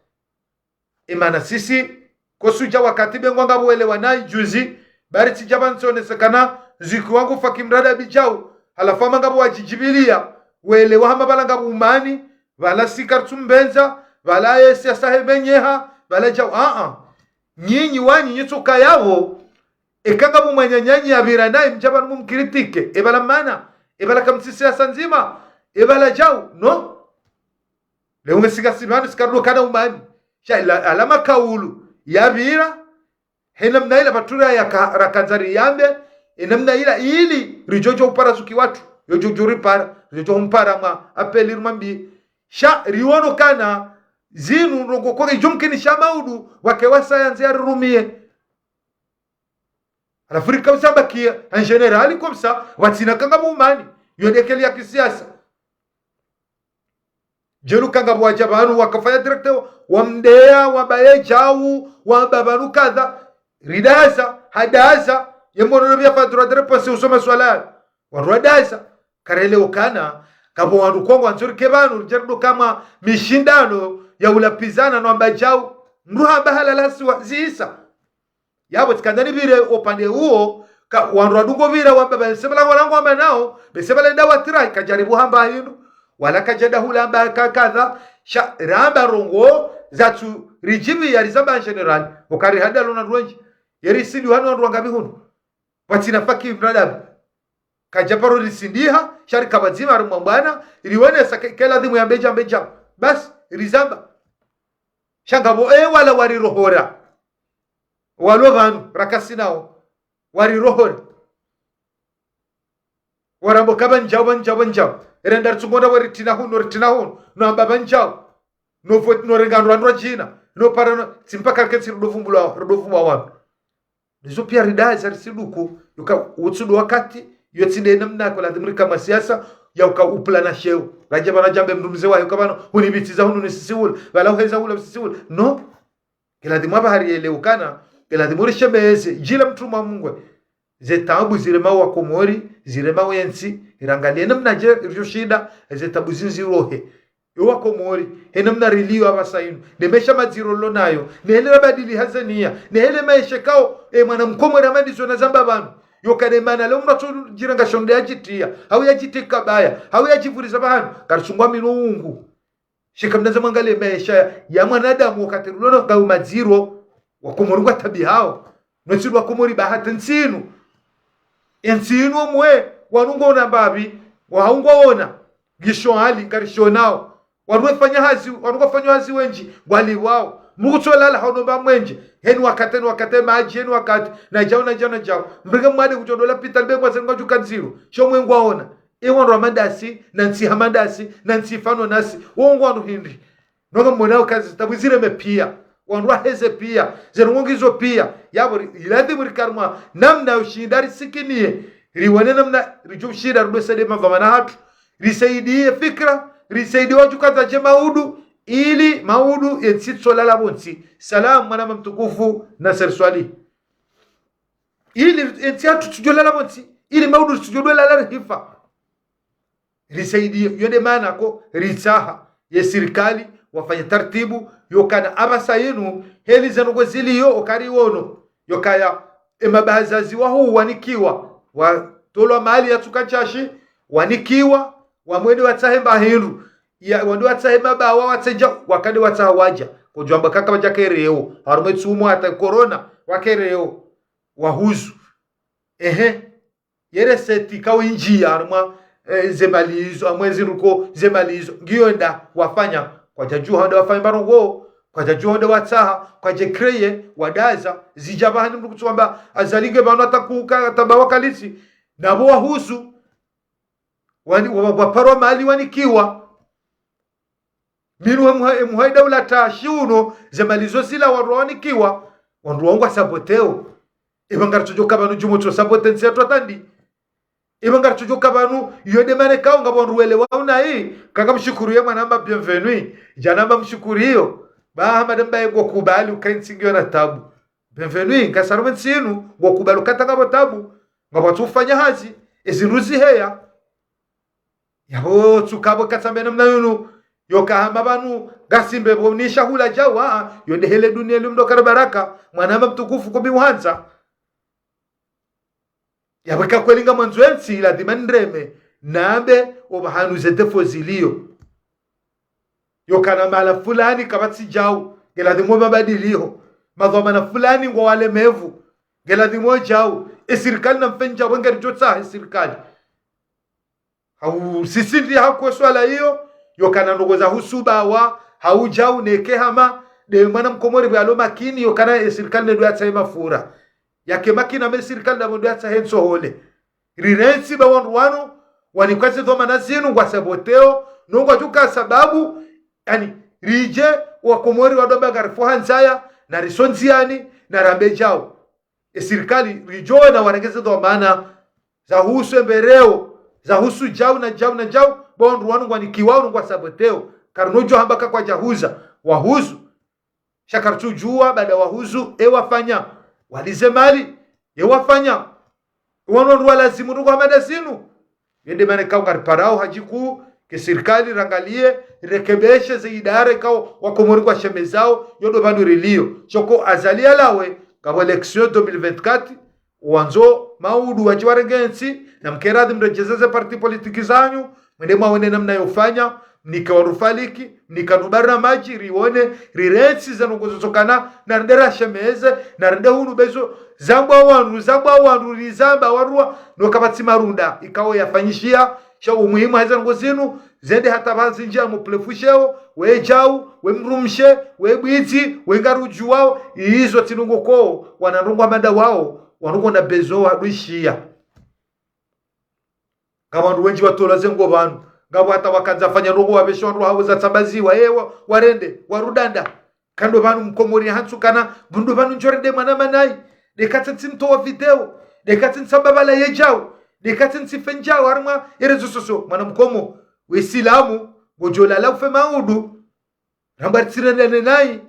Imana sisi, ko sudja wakati be ngwanga pvo welewa nayi juzi, bari tsidja pvanu tsionese kana, ziki wangu faki mrada bi djau, halafu hama ngapvo wadjidjibiliya, welewa hama pvala ngapvo umani, pvala sika ritsumbendza, pvala ye siasa hebenyeha, pvala djau, a-a. Nyinyi wanyu nyitsoka yapvo, eka ngapvo mwananyanyi yapvira nayi mdja pvanu mumkritike, epvala mana, epvala kamtsi siasa ndzima, epvala djau, no? Leo nge sika si pvanu sika ndo kana umani. Sha ila, ala makaulu, yapvira, he namna ila pvatura ya ka-, rakandza riyambe, e namna ila ili ridjodjo upara zuki watru, yodjo djo ripara, ridjodjo humpara mwa apeli rumwambi. Sha riwono kana zinu ndrongoo ko ngedjo mkinisha maudu, wake wa sayansi yarirumiye. Halafu rika usamba kia, en général, comme ça, watsina kanga mumani, yo nde keli ya kisiasa. Djelu kanga pvo wadja pvanu wakafanya direct, wamdeya, wamba ye djau, wamba pvanu kadha. Ridaza, hadaza, ye mwono no pvya fa droit de réponse usoma swala. Wandru wadaza, karele okana, kapvo wandru ko ngwandzo rike pvanu, ridjaridu kamwa mishindano ya ulapvizana no wamba djau, mdru hamba halala siwa, zisa. Yapvo tsikandza nipvire upande uwo, ka wandru wadungo pvira wamba bese pvala ngwalango wamba nao, bese pvala enda watira, kadjaribu hamba hindru, wala kadjadahula hamba ka kadha, sha ramba ndrongoo zatsu ridjibu ya rizamba en général, ukari hada lona ndrwendji, yeri sidi hanu wandru wangapvi hunu. Pvatsina faki mwanadamu. Kadjaparo risindiha, sha rika pvadzima harimwa bwana, riwonesa ke, ke ladhimu yambe dja, yambe dja. Basi, rizamba. Sha ngapvo, e, wala warirohora. Walo pvanu, rakasi nao. Warirohora. Waramba ka pvandjau, pvandjau, pvandjau. Renda ritsungonda waritrina hunu, ritrina hunu. No amba pvandjau. No vo, no renga ndrwa ndrwa djina. No para no, tsi mpaka rikentsi rudovumbulwa, rudovumbulwa wanu. Ndizo pia ridaza risiduku, yuka utsudo wakati, yo tsi nde namna ko ladhimu rika mwa siasa, ya uka upvulana sheo. Radja pvanu radjambe mndru mze wahe, uka pvanu, hunipvitsiza hunu nisisiwula, pvala uheza hula usisiwula. No. Ke ladhimu apvaha rielewe ukana, ke ladhimu rishemeze, djila mtrumwa Mngu. Ze tabu ziremao Wakomori, ziremao yentsi, irangalie namna dje ridjo shinda, ze tabu zinu zirohe. Ewa Komori, he namna rilio apvasa inu, ne maesha madziro rilo nayo, ne hele rabadili haze nia, ne hele maesha kao, e mwana Mkomori hama ndizo nazamba pvanu. Yo kana mana leo mndru atsu djiranga shonde yadjitia, hau yadjitia kabaya, hau yadjipvuriza pvahanu, karitsungwa mino ungu. Sha eka mnadza mwangalie maesha ya, ya mwanadamu wakati rilo no ngau madziro, Wakomori ngwatabihao. No tsi Wakomori bahati ntsinu. Entsinu omwe, wanu ngwaona mbapvi, wahau ngwaona. Ngisho hali, ngarishonao. Wanu wefanya hazi, wanu ngwafanya hazi wendji, ngwalipvwao. Mndru kutsolala, hau nomba mwenje. Heni wakati, heni wakati, madji, heni wakati. Na djau, na djau, na djau. Mringa mwade kutsodola pita, libe ngwaze ngwadjuka ndziro. Sho mwe ngwaona. E wandru wa madasi, na ntsi ha madasi, na ntsi ifano nasi. Wo ngwanu hindri. Nonga mwonao ka ze tabu zireme pia. Wandru waheze pia. Ze ndrongoo ngizo pia. Yapvo ri, iladhimu rike harimwa namna yo ushinda risikinie. Riwone namna ridjo ushinda rudwese de mavamana hatru. Risaidie fikira. Risaidie wadjuka za dje maudu. Ili maudu yentsi itsolala pvontsi. Salam, mwanama mtukufu Nasser Swalihi. Ili yentsi yatru tsudjolala pvontsi. Ili maudu tsudjolala rifa. Risaidie, yo nde mana ko ritsaha ye sirikali wafanye tartibu, yo kana apvasa inu, heli zanu kwezilio, okari wono, yo kaya, e mabazazi wahu wanikiwa, watolwa mali ya tsuka ntsashi, wanikiwa, wamwende watsahe mba hindru, ya, wande watsahe mabawa, watsedja, wakade watsaha wadja, kodjwamba kaka wadja kereo, harumwe tsumo hata corona, wakereo, wahuzu. Ehe. Ye recette ikao indjia harimwa, eh, ze mali izo, amwe ziruko ze mali izo. Ngiyo nda wafanya, kwadjadjuha nda wafanya mba ndrongoo, kwadjadjuha nda watsaha, kwadje créer, wadaza, zidja pvahanu mndru kutsuwamba, Azali nge pvanu atakuka, atamba wakalitsi, napvo wahuzu, wani, wa, wa, waparwa mali wanikiwa. Minu we muha-, e muhaida ula tashi uno, ze mali zo zila wandru wanikiwa, wandru wangwa saboteo. Eba ngaritsojoka pvanu djumotso sabote ntsi yatru atandi. Eba ngaritsojoka pvanu, yo nde mana kao ngapvo wandru wele wauna hii, kaka mshukuru ye mwana amba bienvenue, djana amba mshukuru iyo. Ba Ahmad amba ye ngokubali uka yentsi ngiyo na tabu. Bienvenue, ngasarumwe ntsi inu, ngokubali uka tanga pvo tabu, ngapvo tsufanya hazi, ezindru ziheya. Yapvo tsuka pvo katsambe namna yinu, yo kahamba pvanu, ngasimbe pvo ni shahula djawa, yo nde hele dunia limdo kara baraka, mwanama mtukufu kubi uhandza. Yapvo eka kweli ngamwandzo yentsi, ladhima nireme, nambe, opvahanu ze défaut zilio. Yo kana mahala fulani kapvatsi djau, ngeladhimu mabadiliho, madhwamana fulani ngwa walemevu, ngeladhimu djau, e sirikali na mfenyi djau, ngeridjo tsaha e sirikali. Hau sisi ndi hakwe swala iyo, yo kana ndrongoo za husu bawa, hau djau neke hama, nde mwana mkomori pvwalo makini, yo kana e sirikali ne ndo yatsahe mafura. Yake makini ame sirikali ndapvo ndo yatsahe ntsohole. Rirentsi ba wandru wanu, wanikwa ze dhwamana zinu, ngwa saboteo, no ngwadjuka sababu, yani, ridje, Wakomori wado amba ngarifu ha ndzaya, na riso ndziani, na rambe djau. E sirikali ridjo na warenge ze dhwamana za husu e mbereo, za husu djau na djau na djau, ba wandru wanu ngwanikiwao, ngwa saboteo, karino djo hamba ka kwadjahuza, wahuzu. Sha karitsudjuwa, baada wahuzu, e wafanya, walize mali, e wafanya. Wanu wandru walazimu ndrongoo hama nda zinu. Yo nde mana kao ngariparao hadjiku, ke sirikali rangalie, rekebeshe ze idara kao Wakomori ngwashemezao, yo ndo pvanu rilio. Sho ko Azali yalawe, Ngapvo élection deux mille vingt-quatre, wandzo maudu wadje warenge ntsi, na mkeradhi mredjeze ze parti politique zanyu, mwende mwaone namna yofanya, mnike wandru faliki, mnike wandru barnamadji, rione, rirentsi ze ndrongoo zotsokana, na rende rashemeze, na rende hunu bezo, zambwa wandru, zambwa wandru, rizamba wandru wa, no kapvatsi marunda, ikao yafanyishiha, sha umuhimu ha ze ndrongoo zinu, zende hata pvazindji ya muplefusheo, we djau, we mdrumshe, we bwidzi, we ngarudjuwao, izo tsi ndrongoo kuu, wana ndrongoo amanda wao, wandru ngwona besoin wadwishiya. Ngapvo wandru wendji watolwa ze nguo pvanu, ngapvo hata wakandza fanya ndrongoo wapveshe wandru hawo zatsambaziwa, ewa, warende, warudanda. Kando pvanu mkomori hantsu kana, mndru pvanu ndjorende mwana manayi, ndeka tsi ntsi mtowa video, ndeka tsi ntsi amba pvala ye djau, ndeka tsi ntsi fe ndjau, harimwa ye réseaux sociaux, mwana mkomo, we silamu, ngodjolala ufe maudu, ramba ritsirendane nayi,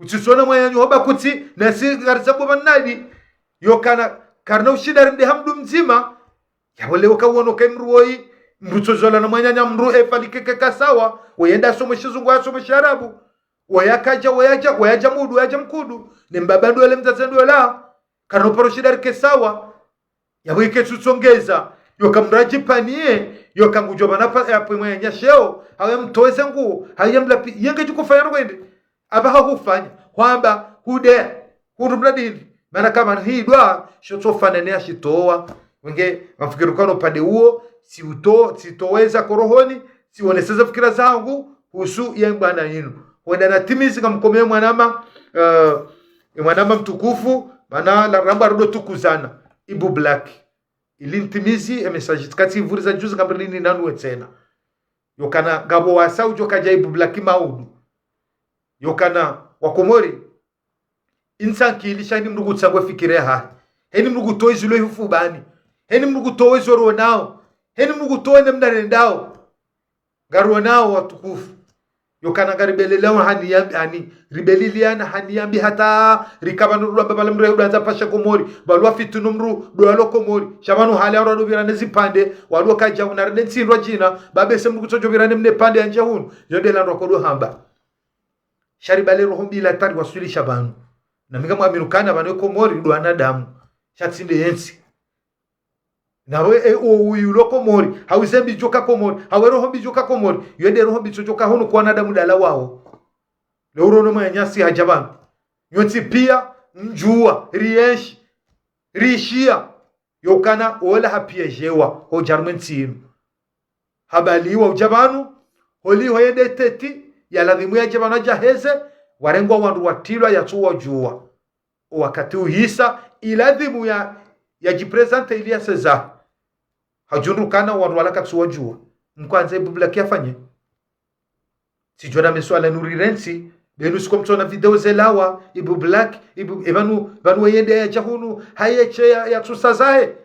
utsisona mwananyaho ba kutsi, nasi ngarizambwa pvanu nadi, yokana, karina ushinda rende ha mndru mdzima, yapvo leo kawono kayi mndru woyi, mndru tsozola na mwananya mndru efalikeke kasawa, woyenda asomwe shizungu asomwe shiarabu, woyakadja, woyadja, woyadja mudu, woyadja mkudu, ne mbaba ndola, mdzadze ndola, karina uparo shinda rike sawa, yapvo ike tsutsongeza, yoka mradji paniye, yoka ngudjo pvana pa, yapvo mwananya sheo, hawe mtowe ze nguo, hawe mlapi, yenge djukufanya no kwende. Apvaha hufanya, hwamba, hude, hundru mradini. Mana kama hidwa, shotsofanane ashitowa. Wenge, mafikiri kano pvande uwo, tsi uto, tsitoweza korohoni, tsioneseza fikira zangu, husu ye mbwana inu. Hwenda natimizi ngamkomeye mwanama, eh, mwanama mtukufu, mana la ramba rudo tukuzana, Ibu Black. Ili ntimizi, e message tsikatsi ivuriza juzi ngambili ni nanu we tsena. Yokana ngapvo wasa udjo kadja Ibu Black maudu. Yokana wakomori, intsankili sha heni mndru kutsangwe fikira yahahe. Heni mndru kutowe zilo hifubani. Heni mndru kutowe zo ronao. Heni mndru kutowe ne mnarendao. Ngaronao watukufu. Yokana ngaribelelewa hani yambi, hani ribeliliana hani yambi hata rikapvanu rulamba pvala mndru yahudandza pasha Komori. Pvalwa fitinu mndru doyalo Komori. Sha pvanu hali aurado pvirane zipvande. Walo kadja unarende ntsindwa djina. Babese mndru kutsodjo pvirane mne pvande yandje hunu. Yonde landro kodo hamba. Sha ribale roho mbi la tari waswilisha pvanu. Na mi ngamwaminu kana pvanu e Komori ndo wanadamu. Sha tsi nde yentsi. Nawe, e, o, uyu lo Komori, hau ze mbi djoka Komori, hau e roho mbi djoka Komori, yo nde roho mbi tsodjoka hunu kwa wanadamu dala wao. Leo urono mwananyasi hadja pvanu. Nyontsi pia, mdjuwa, rienshi, rishiya, yokana ola hapiya djewa, hodja harumwa entsi inu. Habaliwa udja pvanu, holiho yende teti, ya ladhimu yadje pvanu yadje yaheze, warengwa wandru watilwa yatsu wadjuwa. O wakati uhisa, iladhimu ya, yadjiprezante ili yasezahe. Hadjundru kana wandru wala katsu wadjuwa. Mkwandza Ibu Black yafanye. Tsidjwa na meswala nurirentsi, benu siko mtsona video zelawa, Ibu Black, Ibu, e pvanu, pvanu weyende yadja hunu, hayeshe ya, yatsusa zahe.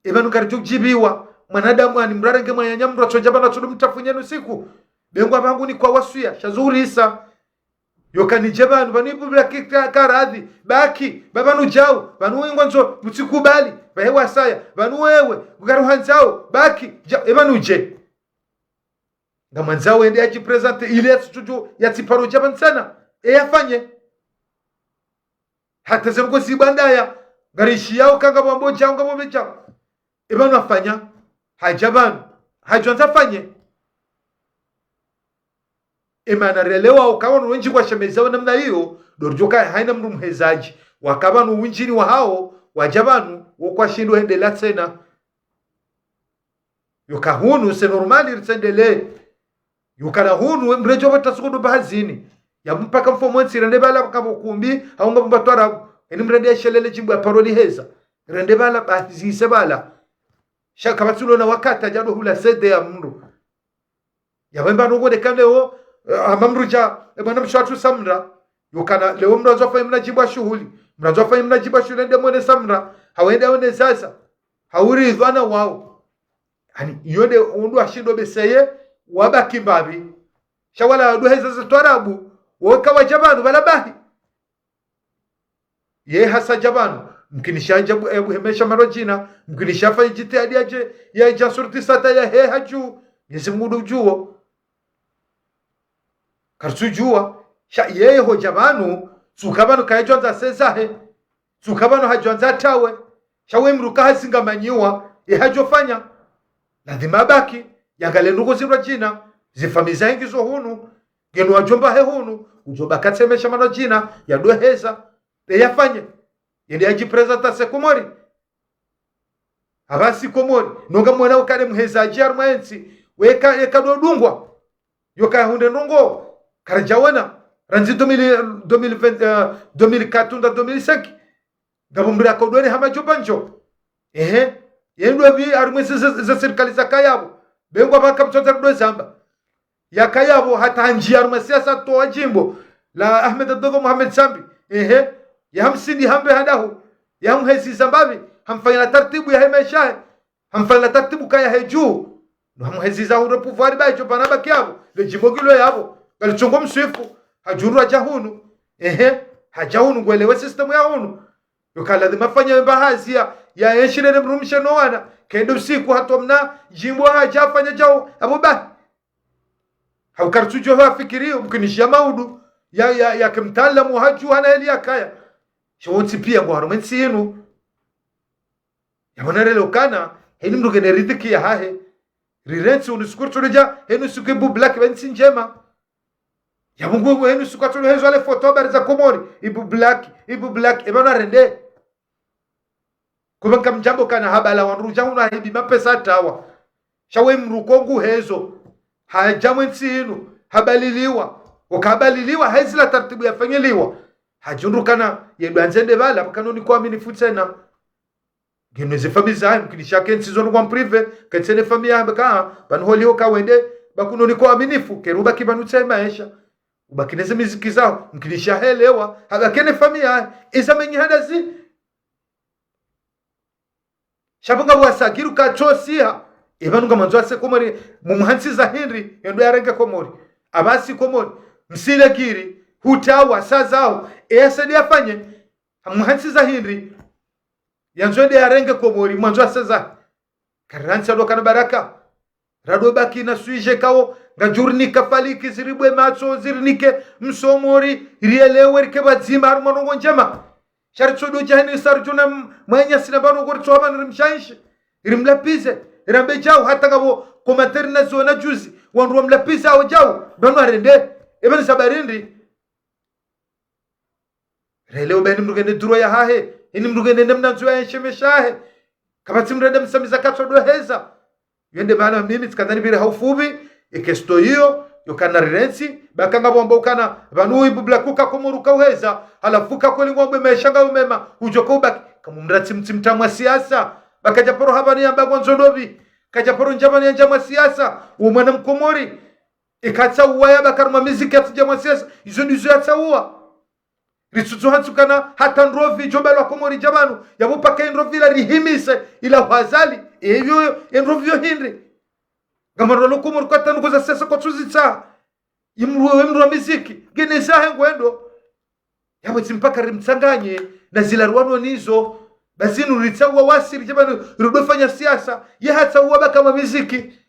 E pvanu karidjo kudjibiwa, mwanadamu ani mndru arenge mwananya mndru atsodja pvanu atsudu mtafunyenu siku. Bengwa pvangu ni kwa waswiya, sha zuhurisa. Yoka nidje pvanu, pvanu Ibu Black ka, karadhi, baki, ba pvanu djau, pvanu wengwa ndzo, mutsikubali, pvahe wasaya, pvanu wewe, kukaruhandzao, baki, dja, e pvanu dje. Ngamwandzao ende yadjiprezante, ili yatsitsudju, yatsiparo dja pvanu tsena, e yafanye. Hata ze ndrongoo zibandaya, ngarishiyao ka ngapvo wambo djau, ngapvo wambe djau. E pvanu afanya, hadja pvanu, hadjwandza afanye. E mana relewa uka wandru wendji kwashemezao namna iyo, ndo ridjoka haina mndru mhezadji. Waka pvanu windjini wahao, wadja pvanu, wo kwashindwa hwendelea tsena. Yoka hunu, c'est normal, ritsendelee. Yokana hunu, we mredjo pvata suku ndo pvahazini. Ya mpaka mfo mwentsi, rende pvala kapvo kumbi, hau ngapvo mba twarabu. Eni mrende ya shelele djimbo ya paro liheza. Rende pvala, bahizise pvala. Sha kapvatsi ulo na wakati, adjado hula sede ya mndru. Ya wemba nungo de kale o, eh, hama mndru dja, e mwana mshe watru Samra. Yokana, leo mndru andzo afanye mna djimbo ya shuhuli. Mndru andzo afanye mna djimbo ya shuhuli, ende mwone Samra. Hawende awone zaza. Hauridhwana wao. Ani, iyo nde undru ashindo beseye, wabaki mbapvi. Sha wala ndo heza za twarabu, woka wadja pvanu, pvala bahi. Ye hasa dja pvanu, mkinisha dja bu-, e, buhemesha maro djina, mkinisha fanya djitihadi yadje, yadja surti sata yahe hadju, Mwenyezi Mungu ndo udjuo. Karitsudjuwa, sha yeye hodja pvanu, Tsuka pvanu kayadjwandza asezahe. Tsuka pvanu hadjwandza atawe. Sha we mdru ka hazingamanyiwa, ye hadjofanya. Lazima abaki, yangaliye ndrongoo zirwa djina, zefamiyi zahe ngizo hunu, ngeno wadjomba he hunu, udjo baki tsemesha mana djina, yadoheza, be yafanye. Yende yadjiprésente se Komori. Apvasi Komori, nonga mwana ukale mhezadji harumwa entsi, weka, yeka dodungwa. Yoka yahundre ndrongoo, karadjawana, randzi deux mille, deux mille vingt, euh, deux mille quatre nda deux mille cinq. Ngapvo mdru yakodwene hama djopvandjo. Ehe. Yendwe pvi harumwa ze, ze, ze sirikali zakaya pvo. Be ngwa pvaka mtsotsa rudo zamba. Yakaya pvo hata handjiya harumwa siasa hatowa djimbo la Ahmed Abdallah Mohamed Sambi. Ehe. Yahamsindi hambe hadahu. Yahamheziza mbapvi. Hamfanyila tartibu yahe maesha yahe. Hamfanyila tartibu kaya he dju. No hamheziza hundre pouvoir ba idjo pvanu abaki yapvo. Le djimbo ngilo yapvo. Ngalitsongo mswifu. Hadjundru hadja hunu. Ehe. Hadja hunu ngwelewe système ya hunu. Yoka lazima afanye mbahazi ya, ya enshi nene mdrumshe no wana. Kende usiku hata mna djimbo hadja afanye djao. Apvo bahi. Hauka ritsudjo hafikiri, mkinishiya maudu. Ya, ya, yake mtaalamu hadju hana heli yakaya. Sha wontsi piya ngwao harumwa entsi inu. Yapvo narelewe ukana, heni mdru ngena ridhiki yahahe. Rirentsi unu siku ritsodja, heni siku Ibu Black pventsi ndjema. Yapvo ngu heni siku atsodja hezwa le foto habari za Komori. Ibu Black, Ibu Black, epvanu arende. Kwapvo ngamdjambo ukana habala wandru udja hunu ahibi mapesa atawa. Sha we mdru ko nguhezo. Hadja mwentsi inu. Habaliliwa. Waka habaliliwa, hahezila tartibu yafanyiliwa. Hadjundru ukana, yedwandze nde pvala, pvakanonikwa uaminifu tsena. Ngeno zefamiyi zahe, mkinishiya kentsi zo ndrongoo en privé, kentsi ne famiyi yahe, baka, pvanu holiho kawende, ba kunonikwa uaminifu, keri ubaki pvanu tse maesha. Ubaki neze miziki zaho, mkinishiya helewa, habaki ne famiyi yahe, eza menyi hadazi. Sha pvo ngapvo wasagiru katsosiha, epvanu ngamwandzo ase Komori, mumhantsiza hindri, yendo yarenge Komori. Apvasi Komori, msile kiri, hutawa, sazao, eya sedi yafanye, hamhantsiza hindri, yandzo yende yarenge Komori, mwandzo aseza. Karirantsi ado kana baraka. Rado baki na sujet kawo, ngadjurinika faliki, ziribwe matso, zirinike msomori, rielewe, rike pvadzima, harumwa ndrongoo ndjema. Sha ritsodo djaheni saru djona m-, mwenya sina pvanu ngo ritsoha pvanu rimshaishe. Rimlapvize, rambe djao hata ngapvo commentaire naziona juzi, wandru wamlapviza hao djao, pvanu arende. Epvanu sababu hindri. Relewe ba heni mdru ngena droit yahahe, heni mdru ngena namna ndzo ya enshi maesha yahe. Kapvatsi mdru yende msamiza katsodo heza. Yo nde mana mimi tsikandani pvire ha ufupvi, ye question iyo, yoka narirentsi, baka ngapvo wamba ukana, pvanu Ibu Black uka Komori uka uheza, halafu uka kweli ngwambe maesha ngayo mema, udjoka ubaki, kamumratsi mtsi mtramwa siasa, baka kadjaparo hapvani yamba ngwandzo ndopvi, kadjaparo ndja pvani yandja mwa siasa, uwo mwana mkomori, eka tsauwa yabaki harumwa miziki yatsidja mwa siasa, izo ndizo yatsauwa. Ritsutsu hantsukana hata ndrovi djomba lwa Komori dja pvanu, yapvo paka indrovi ila rihimise, ila hwazali, eyo, endrovi yo hindri. Ngamaro lo Komori kwatsanukuza siasa kwatsuzitsaha. Imru, emru wa miziki, ngena zahe ngwendo. Yapvo tsi mpaka rimtsanganye, na zila ruwano nizo, ba zinu ritsauwa wasi, ridja pvanu, rudofanya siasa, ye hatsauwa baka mwa miziki.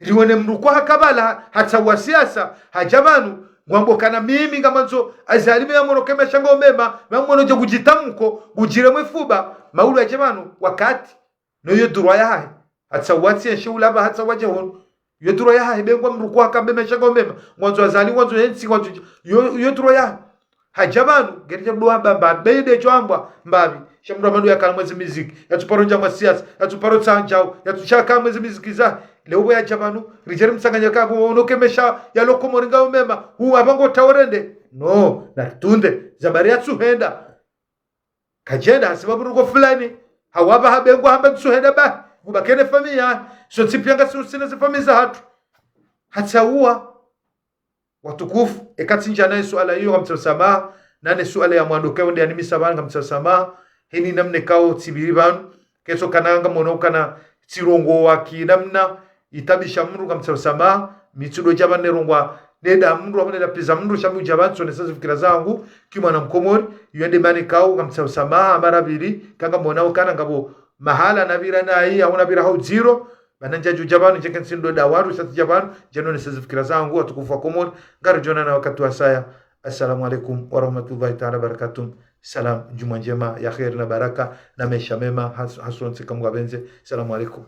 Riwone mdru kwa hakabala, hatsauwa siasa, hadja pvanu, ngwambo kana mimi ngamandzo, azalime ya mwono keme shango mema, na mwono dje kudjitamuko, kudjire mwefuba, maulu yadje pvanu, wakati. No yo droit yahahe. Hatsauwa tsi enshi ulapva, hatsauwa dje hunu. Yo droit yahahe, be ngwa mdru kwa hakambe maesha ngayo mema. Ngwandzo azali, ngwandzo yentsi, ngwandzo dje-, yo, yo droit yahahe. Hadja pvanu, ngeri dja mdru hamba mba, be nde djo hambwa, mbapvi. Sha mdru amando yakana mwezi miziki. Yatsuparo ndja mwa siasa, yatsuparo tsandjao, yatsushaka mwezi miziki zahe. Leo pvo yadja pvanu, ridjeri mtsanganya kapvo, unoke maesha ya lo Komori ngayo mema. Hu apvango taorende. No, naritunde. Zabari yatsuhenda. Kadjenda, hasibabu ndrongoo fulani, hawapva habengwa hamba ntsuhenda bahi, ngubaki ne famiyi, sontsi piya ngasi usina ze famiyi zahatru. Hatsauwa. Watukufu, eka tsindjana ye suala iyo ngamtsaho samaha, nane suala ya mwando kayo nde yanimisa pvanu ngamtsaho samaha, heni namna ikao tsipviri pvanu, ketso kana ngamono ukana tsirongowa ki namna, itabisha mdru ngamtsaho samaha, mi tsudo dja pvanu ne rongowa, neda mdru, hau neda piza mdru, sha mi udja pvanu tsonesa ze fikira zangu, ki mwana mkomori, iyo nde mana ikao ngamtsaho samaha, mara pvili, ka ngamona ukana ngapvo mahala napvira nayi, hau napvira ha udziro, Bana ndjadjo dja pvanu, ndjeke ntsindo dawaru, sha tsidja pvanu, ndjeno nese zifikira zangu, watukufu wa Komori, ngaridjo onana wakati wasaya. Assalamu alaikum warahmatullahi taala wabarakatuh. Salam, djumwa ndjema, ya kheri na baraka, na maesha mema, has-, hasontsi kamwe ngapvendze. Assalamu alaikum.